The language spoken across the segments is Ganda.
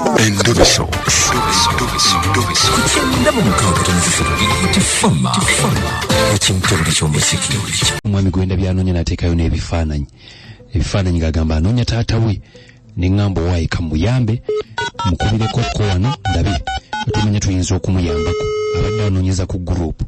Endobeso. Ku 96.3 Tifama ekimtobole ky'omuziki. Omwami gwenda byanoonya n'ateekayo n'ebifaananyi, ebifaananyi ng'agamba anoonya taata we, ne ŋŋamba owaaye kamuyambe mukubireko ko wano ndabe tumanya tuyinza okumuyambako. Abadde anoonyeza ku gurupu.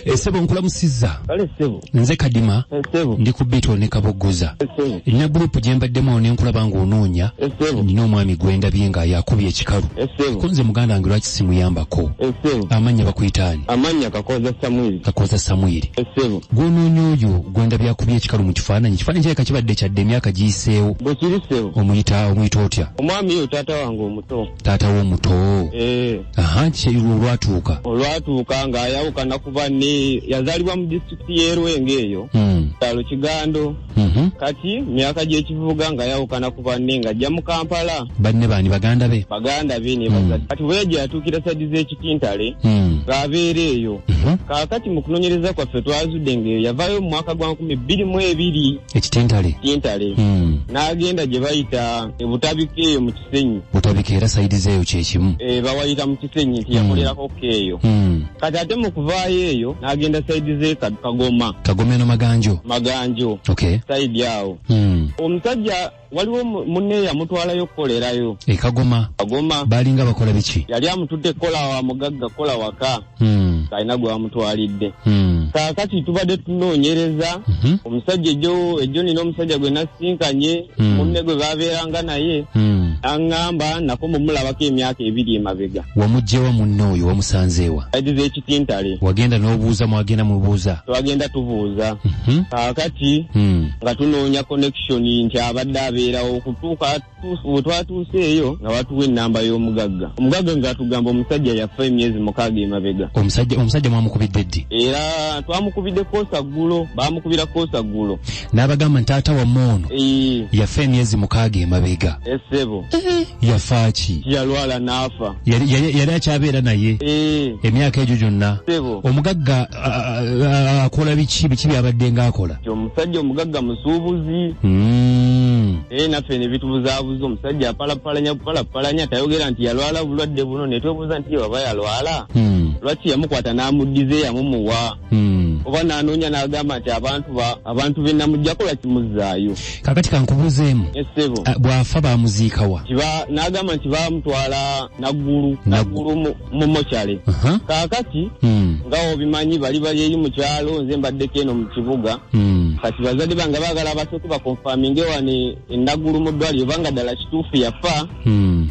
Esebo nkulamusizza. Kale ssebo. Nze Kadima. Ssebo. Ndi ku Beatle ne Kaboggoza. Ssebo. Nina gurupu gye mbaddemu awo ne nkulaba ng'onoonya. Ssebo. Nina omwami gwe ndabye nga yakubye ekikalu. Ssebo. Ko nze muganda wange lwaki simuyambako? Ssebo. Amannya bakuyita ani? Amannya Kakooza Samwiri. Kakooza Samwiri. Ssebo. Gw'onoonya oyo gwe ndabye akubye ekikalu mu kifaananyi. Ekifaananyi kirabika kibadde kyadde emyaka giyiseewo. Bwe kiri ssebo. Omuyita otya? Omwami oyo taata wange omuto. Taata wo omuto. Aha, ki olwatuuka? Olwatuuka ng'ayawukana ku banne, yazaalibwa mu disitulikiti y'e Lwengo eyo. Kyalo Kigando. Kati myaka gy'ekivuga ng'ayawukana ku banne ng'ajja mu Kampala. Banne baani, baganda be? Baganda be ne bazadde. Kati bwe yajja yatuukira saidi z'Ekitintale. Ng'abeera eyo. Kaakati mu kunoonyereza kwaffe twazudde ng'eyo yavaayo mu mwaka gwa 2002. Ekitintale? Ekitintale. N'agenda gye bayita e Butabika eyo mu Kisenyi. Butabika era saidi z'eyo kye kimu. Bawayita mu Kisenyi nti yakolerako ko eyo. Kati ate mu kuvaayo eyo n'agenda saidi z'e Kagoma. Kagoma eno Maganjo? Maganjo. Saidi awo. Omusajja waliwo munne yamutwalayo okukolerayo. E Kagoma? Kagoma. Baalinga bakola biki? Yali amutudde kukola wa mugagga, kukola waka. Alina gwe bamutwalidde. Kaakati tubadde tunoonyereza. Omusajja ejjo nina omusajja gwe nasisinkanye, munne gwe babeeranga naye. Aŋŋamba nako mumulabako emyaka 2 emabega. Wamuggyewa munne oyo, wamusanzeewa? Saidi z'Ekitintale. Wagenda n'obuuza, mwagenda mubuuza? Twagenda tubuuza. Kaakati nga tunoonya connection nti abadde abeerawo okutuuka bwe twatuuse eyo nga batuwa ennamba y'omugagga. Omugagga ng'atugamba omusajja yafa emyezi 6 emabega. Omusajja mwamukubidde ddi? Era twamukubidde koosa ggulo, baamukubira koosa ggulo. N'abagamba nti taata wammwe ono yafa emyezi 6 emabega. Essebo. Yafa ki? Yalwala n'afa. Yali akyabeera naye emyaka egyo gyonna. Ssebo. Omugagga akola biki? Biki by'abadde ng'akola? Omusajja omugagga musuubuzi. Naffe ne bitubuzaabuza. Omusajja apalapalanya bupalapalanya, tayogera nti yalwala obulwadde buno, ne twebuuza nti oba yalwala. Lwaki yamukwata n'amuddiza eyamumuwa? Oba n'anoonya n'agamba nti abantu be namuggyako lwaki muzzaayo? Kaakati kankubuuzeemu. Essebo. Bw'afa baamuziika wa? N'agamba nti baamutwala Naggulu. Naggulu mu mochale. Kaakati, nga obimanyi bali bali eri mu kyalo, nze mbaddeko eno mu kibuga. Kati bazadde bange baagala abasooke bakonfaminge wano e Naggulu mu ddwaliro obanga ddala kituufu yafa,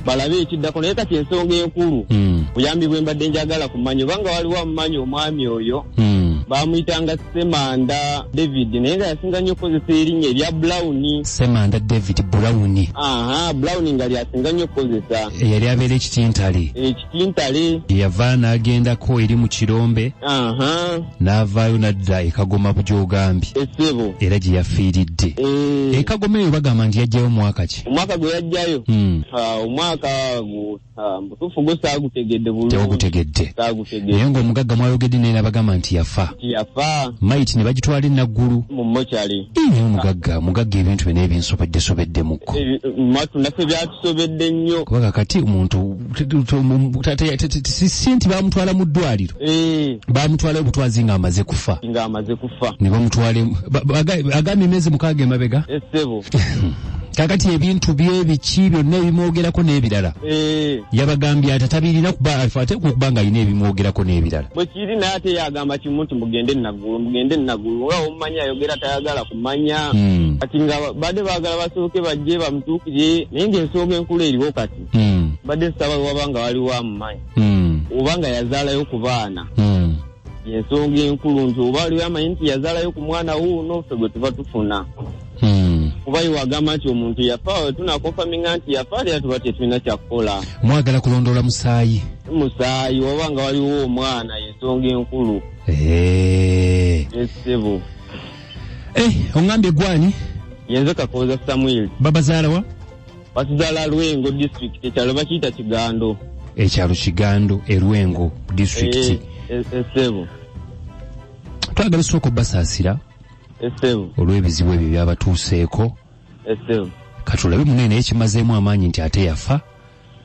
balabe ekiddako. Naye kati ensonga enkulu, buyambi bwe mbadde njagala kumanya obanga waliwo amumanyi omwami oyo, bamuyitanga Ssemanda David, naye nga yasinga nnyo okukozesa erinnya erya Brown. Ssemanda David Brown. Aha, Brown nga lyasinga nnyo okukozesa. Eyali abeera Ekitintale. Ekitintale. Yava n'agendako eri mu Kirombe. N'avaayo n'adda e Kagoma Bujogambi. Essebo. Era gye yafiiridde. E Kagoma eyo bagamba nti yajjayo mwaka ki? Omwaka gwe yajjayo? Omwaka mbutuufu gwo saagutegedde bulungi. Tewagutegedde. Saagutegedde. Naye ng'omugagga mwayogedde naye n'abagamba nti yafa. Nti yafa. Mayiti ne bagitwala e Naggulu. Mu mochari. Naye omugagga ebintu bye naye binsobedde sobeddemukko. Mwattu naffe byatusobedde nnyo. Kuba kakati omuntu si nti baamutwala mu ddwaliro. Baamutwalayo butwazi ng'amaze kufa. Ng'amaze kufa. Ne bamutwala agambye emyezi 6 emabega. Essebo. Kakati ebintu bye biki byonna ebimwogerako n'ebirala. Yabagambye ati tabirina kuba ate okuba ng'alina ebimwogerako n'ebirala. Bwe kiri naye ate yagamba kimu nti mugende Naggulu, mugende Naggulu. Nga omumanyi ayogera tayagala kumanya. Kati nga badde baagala basooke bajje bamutuukire, naye ng'ensonga enkulu eriwo kati. Badde nsaba waba nga waliwo amumanyi. Oba nga yazaalayo ku baana. Ensonga enkulu nti oba waliwo amanyi nti yazaalayo ku mwana wuuno, ffe gwe tuba tufuna. Kuba ye wagamba nti omuntu yafa, tunakonfaminga nti yafa, era tuba tetulina kyakukola. Mwagala kulondoola musaayi? Musaayi, oba nga waliwo omwana, ensonga enkulu. Essebo. Oŋŋambye gwani? Yenze Kakooza Samuel. Babazaala wa? Batuzaala Lwengo district, ekyalo bakiyita Kigando. Ekyalo Kigando e Lwengo district. Essebo. Twagala osooka obbasaasira. Essebo. Olw'ebizibu ebyo byabatuuseeko. Essebo. Katulabe munene, naye kimazeemu amaanyi nti ate yafa.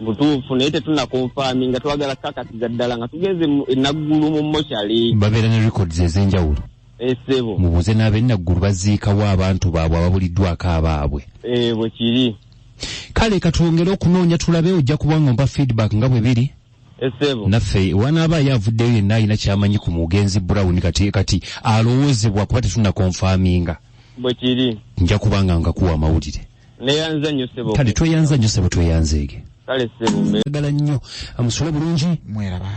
Butuufu, naye tetunakonfaminga, twagala kakasiza ddala nga tugenze enaggulu mu mochale. Babeera ne records ez'enjawulo. Essebo. Mubuuze n'ab'enaggulu baziikawo abantu baabwe ababuliddwako abaabwe. Bwe kiri. Kale katwongere okunoonya tulabe, ojja kuba nga ompa feedback nga bwe biri. Essebo. Naffe wanaaba ye avuddeyo yenna alina kyamanyi ku mugenzi Brown, kati alowoozebwa kuba tetunakonfaminga. Bwe kiri. Nja kubanga nga kuwa amawulire. Neyanza nnyo ssebo. Kale tweyanza nnyo ssebo, tweyanzeege. Kale ssebo. Agala nnyo, amusule bulungi. Mweraba.